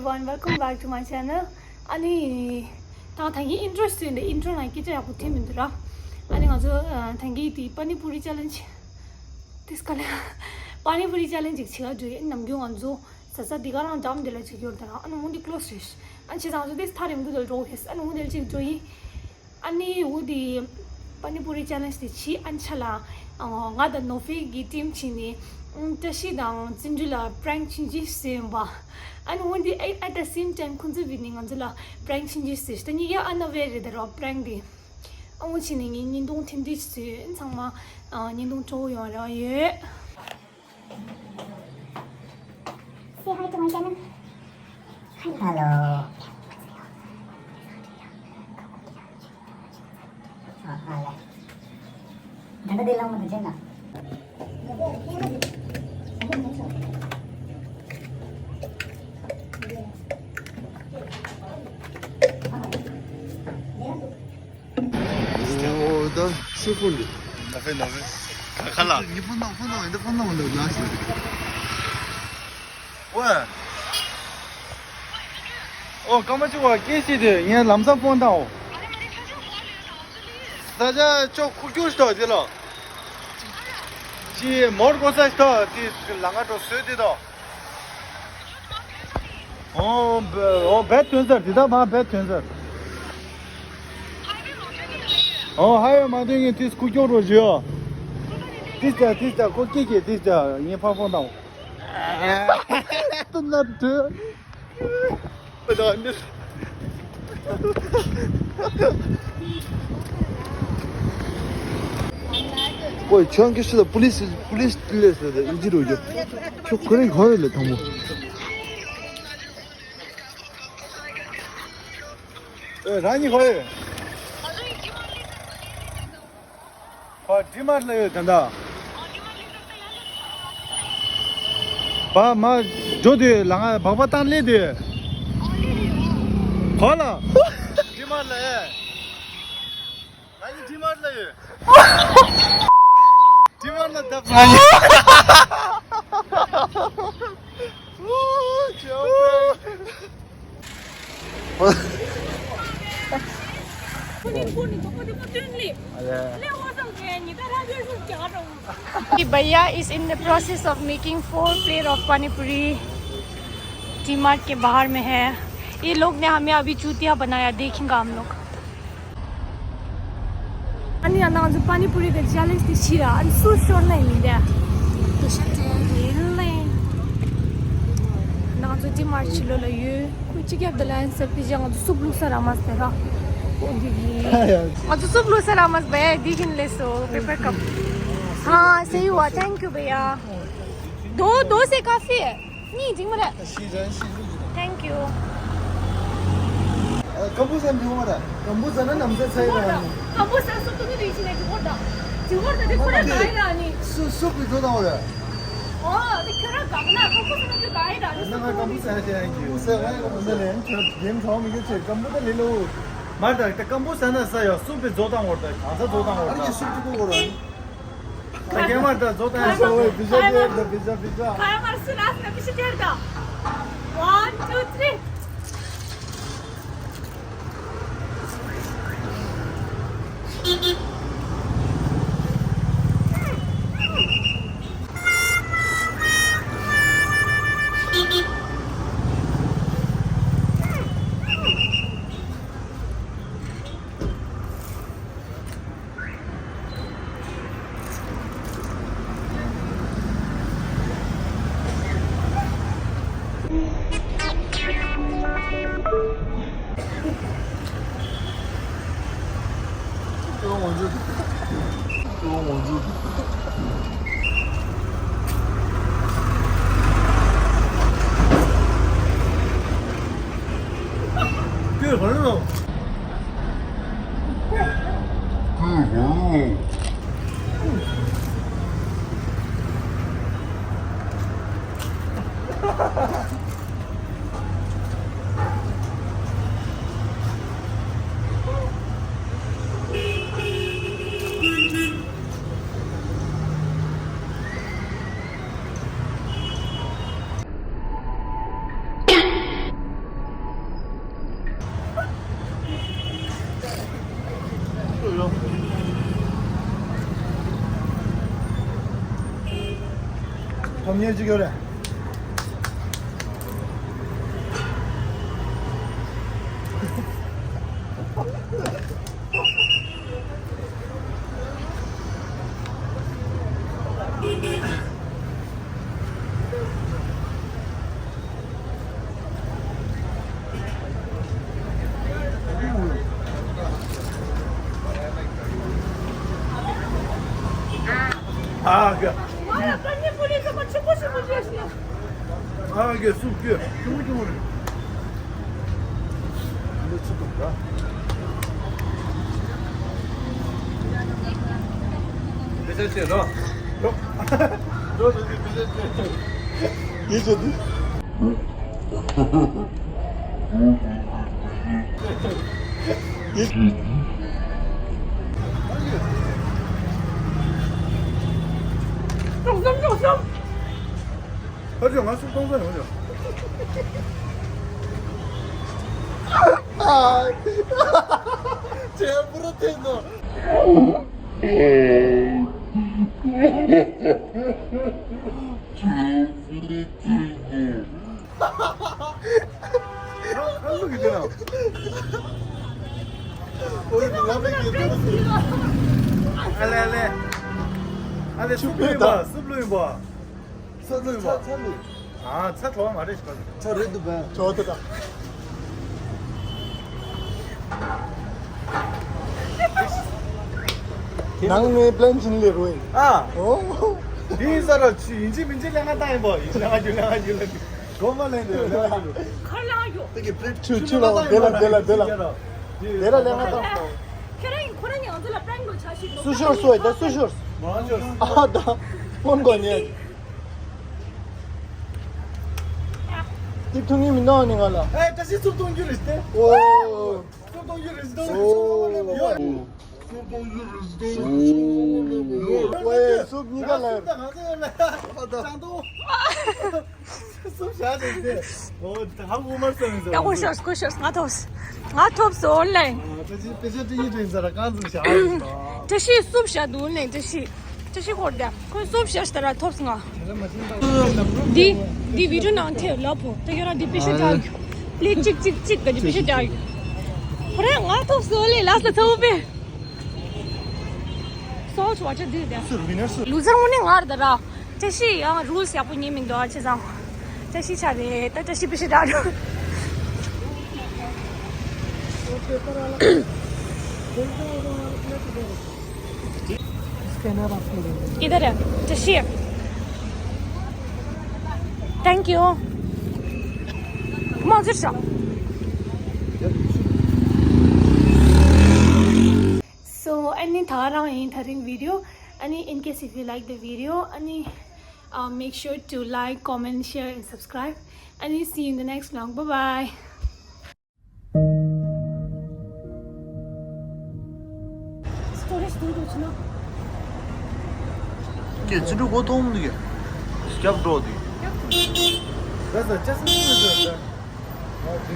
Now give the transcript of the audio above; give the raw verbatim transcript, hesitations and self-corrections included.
Everyone, welcome back to my channel. ཨ་ནི། ད་ད་གིན་ཨིན་ཊྲོ་བཟོས་འདི་ཨིན་ཊྲོ་ནང་སྐད་ཆ་ཡག་པོ་ཐོན་མི་འདུག་ར། ཨ་ནི་ང་ཚོ་ཨ་ད་གིན་དེ་པ་ནི་པུ་རི་ཅེ་ལེན་ཇི། དེ་སྐད་ལ། པ་ནི་པུ་རི་ཅེ་ལེན་ཇི་ཅིག་བྱེད་ག་འགྲོ་ཡིན། ནམ་རྒྱུན་ང་ཚོ་ཟ་ས་འདི་ག་རང་འགྲམ་འདི་ལ་ཅིག་ཡོད་དེ་ར། ཨ་ནི་འོ་འདི་ཀློ་སི་རེད། ཨ་ནི་བྱས་ཙང་ང་ཚོ་དེ་ཐག་རིང་པོ་དེ་ལ་འགྲོ་ཡིན། ཨ་ནི་འོ་འདི་ལ་ཅིག་འགྲོ་ཡིན། ཨ་ནི་འོ་དེ་པ་ནི་པུ་རི་ཅེ་ལེན་ཇི་དེ་བྱས། ཨ་ནི་ཆ་ལ་ང་དང་ནོ་ཧྥེ་གི་ཊིམ་བྱས་ནས་བཀྲ་ཤིས་དང་བརྩོན་འགྲུས་ལ་པྲེང་ཆུང་ཆུང་བཟོས་ཡིན་པ། ཨ་ནི་འོ་དེ་at the same time ཁོང་ཚོ་བྱས་ནས་ང་ཚོ་ལ་པྲེང་ཆུང་ཆུང་བཟོས། ད་གཉིས་ཀ་ཨན་ཨ་ཝེར་རེད་ད་ར་པྲེང་དེ། ཨ་འོ་བྱས་ནས་ངས་བརྙན་ཐུང་ཐེངས་འདི་བཟོས། ཚང་མ་བརྙན་ཐུང་སྤྲོ་པོ་ཡོང་རེ་བ་ཡོད། Say hi to my channel. Hello. ཨ་ཨ་ལེ། ད་ལྟ་འདི་ལངས་མ་ཐུབ་ཅན་ན། ཨོ་ད་ཤོག་ཕོན་འདི། ད་ཕན་ད་ཕན། ཁ་ལ། ངའི་ཕོན་དང་ཕོན་དང་འདི་ཕོན་དང་འདི་ལ་ཞིག་ཝེ། ཨོ་སྐར་མ་གཅིག་པ་སྐད་ཤེས་དེ་ངས་ལམ་སང་ཕོན་དང་ཨོ། ས་ཆ་ཅོག་ཁུག་ཀྱོག་ཞིག་དང་དེ་ལ། ཅི་མོར་གོ་ས་ཞིག་དང་དེ་ལ་ང་འགྲོ་བཟོས་དེ་དང་། ཨོ་བེ་ཨོ་བེད་ཐོན་ཟེར་དེ་དག་མ་བེད་ཐོན་ཟེར། ཨོ་ཧ་ཡོད་མ་དོན་ངས་དེ་ཁུག་ཀྱོག་རོ་བཞི་ཨོ། དེ་ལྟ་དེ་ལྟ་ཁོ་སྐད་ཀྱིས་དེ་ལྟ་ངས་ཕར་ཕོན་དང་། ཏུ་ན་དུ། ཁོས་ཁྱོད་ཀྱི་ཕྱི་ལ་པུ་ལིས་པུ་ལིས་ལས་ཟེར་ཏེ་ཨིན་ཇི་རུ་རྒྱབ། ཁྱོད་ཁོ་རང་གང་ཡོད་ལ་དང་པོ། ཨེ་རང་ཉིད་གང་ཡོད། ཁོ་ཌི་མཱར་ལ་ཡོད་ད་ལྟ། བ་མ་འགྲོ་དུས་ལ་ང་སྦག་སྦག་བཏང་སླེབས་དུས། ག་ལ། ཌི་མཱར་ལ་ཡོད། ང་གཉིས་ཌི་མཱར་ལ་ཡོད། ཌི་མཱར་ལ་བརྡབས་ང་གཉིས། ये भैया is in the process of making four plate of पानी पूरी। D mart के बाहर में है। ये लोग ने हमें अभी चूतिया बनाया, देखेंगे हम लोग। ཨ་ནི་ཡང་ང་ཚོ་པ་ནི་པུ་རི་གི་ཅེ་ལེན་ཇི་དེ་བྱས་ར། ཨ་ནི་སུ་ཤོར་ན་ཡིན་དེ། དེ་ཤ་དེ་ཡིན་ལེ། ང་ཚོ་ཌི་མཱར་ཕྱི་ལོགས་ལ་ཡོད། ཁོས་ཅི་རྒྱབ་དེ་ལ་ཡིན་ཟེར་དེ་རྗེས་ང་ཚོ་སུབ་བླུགས་ས་ར་མ་ཟེར་ར། ཨོ་འདི་གི། ང་ཚོ་སུབ་བླུགས་ས་ར་མ་ཟེར་བས་འདི་གིན་ལས་སོ་པེ་པར་ཀབ། हाँ सही हुआ, thank you भैया। दो, दो से काफी है। གཉིས་འགྲིག་མ་རེད། ཤི་རན་ཤི་ལུག་གི། Thank you། སྐམ་པོ་ཟ་འགྲིག་མ་རེད། སྐམ་པོ་ཟ་ན་ནམ་ཟ་ཚ་ཡི་ར་ནི། སྐམ་པོ་ཟ་སོ་ཏུ་ནི་རིགས་ཤིག་ནས་འགྲིག་གོ་ད། འགྲིག་གོ་ད་དེ་ཁོ་ར་ག་ཡི་ར་ནི། སུ་སུ་པི་ཐོ་དང་བ་རེད། ཨོ་དེ་ཁྱོད་ར་ག་ན་སྐམ་པོ་ཟ་ན་ཁྱོད་ག་ཡི་ར་ནི། ན་ང་སྐམ་པོ་ཟ་ཡ་ཤེས་ཡ་གི། ཟ་ཡ་ཡ་གི་མི་འདི་ལན་ཁྱོད་རྒན་གྲོགས་མི་གི་ཆེ་སྐམ་པོ་ད་ལི་ལོ། མ་ད་ད་སྐམ་པོ་ཟ་ན་ཟ་ཡ་སུ་པི་ཛོ་དང་བ་རེད། གང་ཟ་ཛོ་དང་བ་རེད། ཨ་ར་གི་སུ་པི་ཐོ་བ་རེད། ད་རྒན་མ་ད་ཛོ་དང་ཤོ་བའི་བི་ཟ་དེར་ད་བི་ཟ་བི་ཟ། ཁ་མར་སུ་ལ་སུ་ན་བི་ཟ་དེར་ད། One, two, three. ང་ཚོ་ ཁྲོམ་ཉེ་གཅིག་ཡོད་རེད། ཨ་ག་ཨ་ག་སུབ་གི་ཆུང་ཆུང་རེད། འདི་ཆུ་འདུག་ག་དཔེ་ཆ་བྱེད་རོགས། རོགས། རོགས་བྱེད་དུས་དཔེ་ཆ་བྱེད། ཡིད་བྱེད་དུས། ཡིད། ཀྲོང་གསུམ་ཀྲོང་གསུམ། ཕར་ཕྱོགས་ང་སུབ་གཏོང་ས་ཡོང་ཆོག་ཨ། ཅེ་པུ་ར་ཐེ་ནོ། ཨ་ལེ་ཨ་ལེ། ཨ་ལེ་སུབ་ལོས་ཡིན་པ། སུབ་ལོས་ཡིན་པ། ཚ་ལོས་པ། ཚ་ལོས། ཨ་ཚ་བྲོ་བ་མ་རེད་ཤག་ཚ་རེད་འདུག་པས། བྲོ་བ་དེ་དང་། ནང་ནས་པླེན་ཕྱིན་ལེ་རུ་ཨིན། ཨ། ཨོ། དེ་ཡིན་ས་ར་ཆུ་ཡིན་གཅིག་མིན་གཅིག་ལས་ང་བཏང་ཡིན་པ་ཡིན་ལས་ང་རྒྱུ་ལས་ང་རྒྱུ་ལས་རྒྱུ། གོ་མ་ལེན་དེ་ལས་ང་རྒྱུ། ཁར་ལས་ང་རྒྱུ། དེ་གི་པླེན་ཆུ་ཆུ་ལ་དེ་ལ་དེ་ལ་དེ་ལ། དེ་ལ་ལས་ང་བཏང་སོང་། ཁྱེད་རང་ཡིན་ཁོ་རང་ཉང་ཚོ་ལ་པྲེང་ལོ་ཆ་ཞིག་ལོ། སུ་ཤོར་སོ་ཡི་ད་སུ་ཤོར། ཨ་ད། ཕོན་གོ་ཉེ། ཏིག་ཐུང་ངེ་མི་འདང་ནི་ང་ལ། ཨེ་ད་ཤི་སུབ་གཏོང་རྒྱུ་རེད་དེ། ཨོ། སུབ་གཏོང་རྒྱུ་རེད་དེ། ཨོ། ཨོ་སུབ་གཉིས་ཀ་ལ། ཅང་ཏོ། སུབ་བཞག་རེད་དེ། ཨོ་ད་ཧ་གོ་མར་སོང་ཡིན་ཟེར། ཡ་གོ་ཤོར་གོ་ཤོར་ང་ཐོབ། ང་ཐོབ་སོང་ལེ། ཨ་ད་ཅི་དཔེ་ཆ་ཏི་ཡི་དྲན་ཟེར་ར་གང་ཙམ་བཞག་རེད། བཀྲ་ཤིས་སུབ་བཞག་འདུག་ལེ་བཀྲ་ཤིས། ཅི་ཞིག་ཧོར་དེ་ཁོས་སུབ་ཤ་ཤ་ལ་ཐོབ་སོང་ང་། འདི་འདི་བི་ཌིའོ་ནང་ཐེབས་ལབ་ཕོ་ད་ཡོད་ར་འདི་པེ་ཤ་རྒྱག་རྒྱུ། པླེ་ཅིག་ཅིག་ཅིག་ག་འདི་པེ་ཤ་རྒྱག་རྒྱུ། ཁོ་རང་ང་ཐོབ་སོང་ལེ་ལགས་ལ་ཚ་བོ་པས། སོལ་ཆུ་བ་ཅི་འདི་དེ། ལུ་ཛར་དངོས་གནས་ང་ར་ད་ར། བཀྲ་ཤིས་ཡང་རུལ་སི་ཡག་པོ་ཉན་མི་འདུག་ཨ་ཆེ་ཚང་། བཀྲ་ཤིས་ཆ་རེད་ད་བཀྲ་ཤིས་པེ་ཤ་རྒྱག་རྒྱུ། इधर है। जशी। Thank you. Молодец. So, ཨ་ནི་ད་རང་ཡིན་དེ་རིང་video. ཨ་ནི་in case if you like the video, ཨ་ནི, uh, make sure to like, comment, share and subscribe. ཨ་ནི་see you in the next vlog. Bye bye. སྐྱེ་ཚིག་འབྲུ་གོ་མཐོང་མི་འདུག་གས། སྐྱབས་འགྲོ་འདུག་གས།